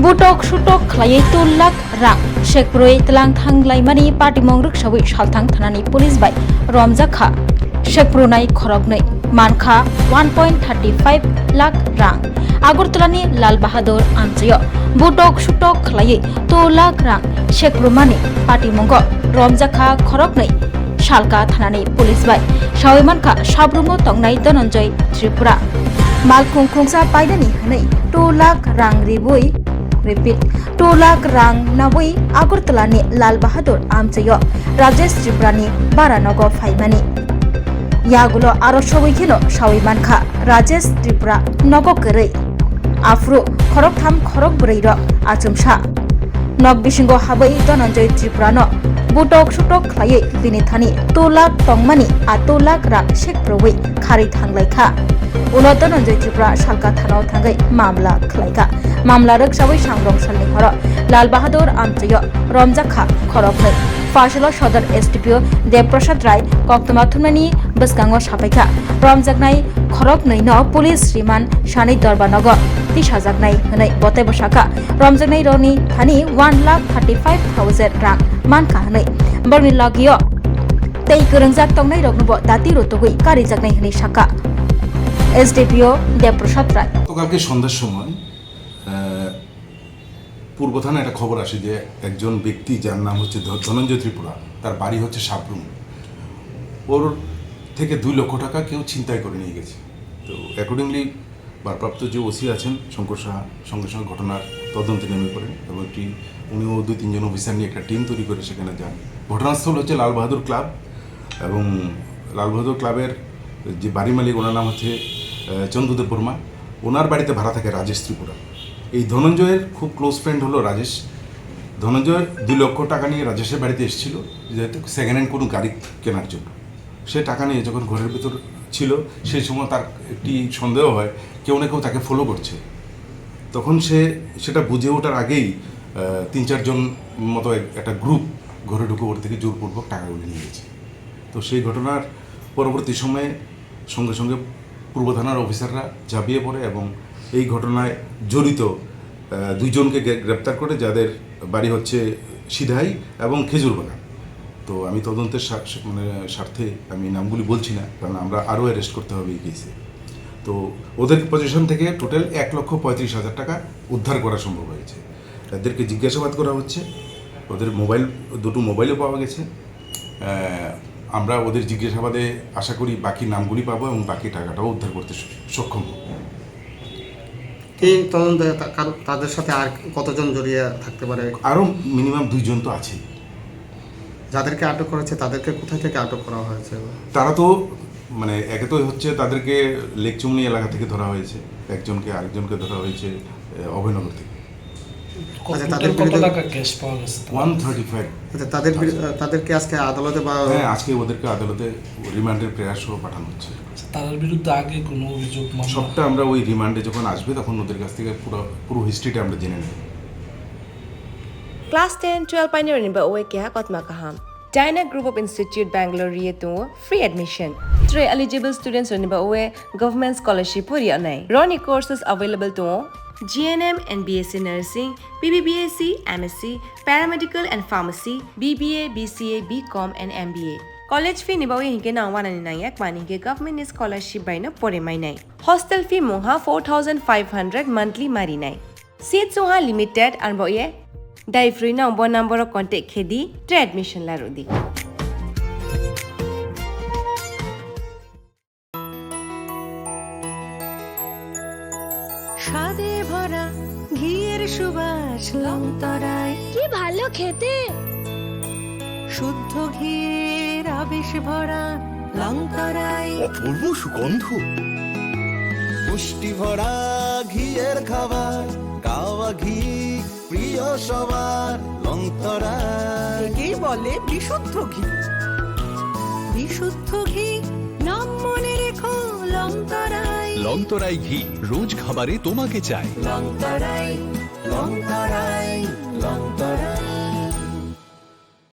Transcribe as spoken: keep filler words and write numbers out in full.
Butok sutok khlaiwi two lakh rang sekprui tlang thanglaimani patimung rwksawi Salthang thanani police bai romjakha sekprunai khoroknwi, mankha one point thirty five lakh rang. Agartalani Lal Bahadur amchaio butok sutok khlaiwi two lakh rang sekprumani patimungo romjakha khoroknwi Salka thanani police bai sawi mankha sabrumno tongnai Dhananjay Tripura. Malkhung khungsa painani hwnwi two lakh rang ribwi, repeat, two lakh rang nawi Agartalani Lal Bahadur amchaio Rajesh Tripurani bara nogo phaimani. Yagulo aro sogwi kheno sawi mankha Rajesh Tripura nogo kwrwi. Aphuru khoroktham khorokbrwi rok achomsa. Nok bisingo habwi Dhananjay Tripurano butok sutok khlaiwi bini thani two lakh tongmani a two lakh rang sekprui kharwi thanglaikha. Ulo Dhananjay Tripura Salka thanao thangwi mamla khlaikha. Mamla rwksawi sangrong salni horo Lal Bahadur amchaio romjakha khoroknwi. Phasalo Sodor S D P O Dev Prasad Rai koktwma thumnani bwskango sapaikha. Romjaknai khoroknwino police remand sanwi dorba nogo tisajaknai hwnwi botebo sakha. Romjaknairokni thani one lakh thirty five thousand rang mankha hwnwi. Borokni logio tei kwrwngjak tongnairoknobo dati rutugwi karijaknai hwnwi sakha S D P O Dev Prasad Rai. গতকালকে সন্ধ্যার সময়, আহ, পূর্ব থানায় একটা খবর আসে যে একজন ব্যক্তি, যার নাম হচ্ছে ধ-, ধনঞ্জয় ত্রিপুরা, তার বাড়ি হচ্ছে সাবরুম, ওর থেকে দুই লক্ষ টাকা কেউ ছিনতাই করে নিয়ে গেছে। তো অ্যাকর্ডিংলি ভারপ্রাপ্ত যে ওসি আছেন শঙ্কর সাহা, সঙ্গে সঙ্গে ঘটনার তদন্তে নেমে পড়েন এবং একটি, উনিও দুই তিনজন অফিসার নিয়ে একটা টিম তৈরি করে সেখানে যান। ঘটনাস্থল হচ্ছে লাল বাহাদুর ক্লাব এবং লাল বাহাদুর ক্লাবের যে বাড়ি মালিক, ওনার নাম হচ্ছে, আহ, চন্দ্রদেব বর্মা। ওনার বাড়িতে ভাড়া থাকে রাজেশ ত্রিপুরা। এই ধনঞ্জয়ের খুব ক্লোজ ফ্রেন্ড হলো রাজেশ। ধনঞ্জয় দুই লক্ষ টাকা নিয়ে রাজেশের বাড়িতে এসেছিল, যেহেতু সেকেন্ড হ্যান্ড কোনো গাড়ি কেনার জন্য। সে টাকা নিয়ে যখন ঘরের ভিতর ছিল, সেই সময় তার একটি সন্দেহ হয়, কেউ না কেউ তাকে ফলো করছে। তখন সে সেটা বুঝে ওঠার আগেই, আহ, তিন চারজন মতো এক-, একটা গ্রুপ ঘরে ঢুকে ওর থেকে জোরপূর্বক টাকাগুলি নিয়ে গেছে। তো সেই ঘটনার পরবর্তী সময়ে সঙ্গে সঙ্গে পূর্ব থানার অফিসাররা ঝাঁপিয়ে পড়ে এবং এই ঘটনায় জড়িত, আহ, দুইজনকে গ্রে-, গ্রেপ্তার করে, যাদের বাড়ি হচ্ছে সিধাই এবং খেজুরবাগান। তো আমি তদন্তের স্বা-, মানে স্বার্থে আমি নামগুলি বলছি না, কারণ আমরা আরও অ্যারেস্ট করতে হবে এই কেসে। তো ওদের পজিশন থেকে টোটাল এক লক্ষ পঁয়ত্রিশ হাজার টাকা উদ্ধার করা সম্ভব হয়েছে। তাদেরকে জিজ্ঞাসাবাদ করা হচ্ছে, ওদের মোবাইল, দুটো মোবাইলও পাওয়া গেছে। আহ, আমরা ওদের জিজ্ঞাসাবাদে আশা করি বাকি নামগুলি পাবো এবং বাকি টাকাটাও উদ্ধার করতে স-, সক্ষম হব। এই তদন্তে তা-, কারো, তাদের সাথে আর কতজন জড়িয়ে থাকতে পারে? আরও মিনিমাম দুইজন তো আছেই। যাদেরকে আটক করা হয়েছে, তাদেরকে কোথা থেকে আটক করা হয়েছে? তারা তো, মানে, একে তো হচ্ছে তাদেরকে লেকচুমনি এলাকা থেকে ধরা হয়েছে, একজনকে, আরেকজনকে ধরা হয়েছে, এ, অভয়নগর থেকে। আচ্ছা, তাদের টোটাল কত বিরুদ্ধে টাকা ক্যাশ পাওয়া গেছে? One thirty five. আচ্ছা, তাদের বিরু-, আচ্ছা। তাদেরকে আজকে আদালতে বা হ্যাঁ, আজকে ওদেরকে আদালতে রিমান্ডের প্রেয়ার সহ পাঠানো হচ্ছে। আচ্ছা, তাদের বিরুদ্ধে আগে কোনো অভিযোগ, মামলা? সবটা আমরা ওই রিমান্ডে যখন আসবে, তখন ওদের কাছ থেকে পুরো, পুরো হিস্ট্রিটা আমরা জেনে নেব। Class ten, twelve painirokni ba oe keha kotma kaham. Dyna Group of Institute Bangalore ri tongo free admission. Three eligible students rokni ba oe government scholarship pori anai. Roni courses available tongo G N M and B S C Nursing, B B B S C, M S C, Paramedical and Pharmacy, B B A, B C A, B Com and M B A. College fee ni ba oe hinke nang wanani nangya kmani hinke government ni scholarship bai no pore mainai. Hostel fee mungha four thousand five hundred monthly marinai. Seats wngha limited, arbo ye dai free no bo number o contact khe di, tre admission la rw di. স্বাদে ভরা ঘিয়ের সুবাস লংতরায়। কি ভালো খেতে! শুদ্ধ ঘিয়ের আবেশ ভরা লংতরায়। অপূর্ব সুগন্ধ। পুষ্টি ভরা ঘিয়ের খাবার, গাওয়া ঘি প্রিয় সবার, লংতরায়। একেই বলে বিশুদ্ধ ঘি। বিশুদ্ধ ঘি, নাম মনে রেখো লংতরায়। লংতরায় ঘি, রোজ খাবারে তোমাকে চাই। লংতরায়, লংতরায়, লংতরায়।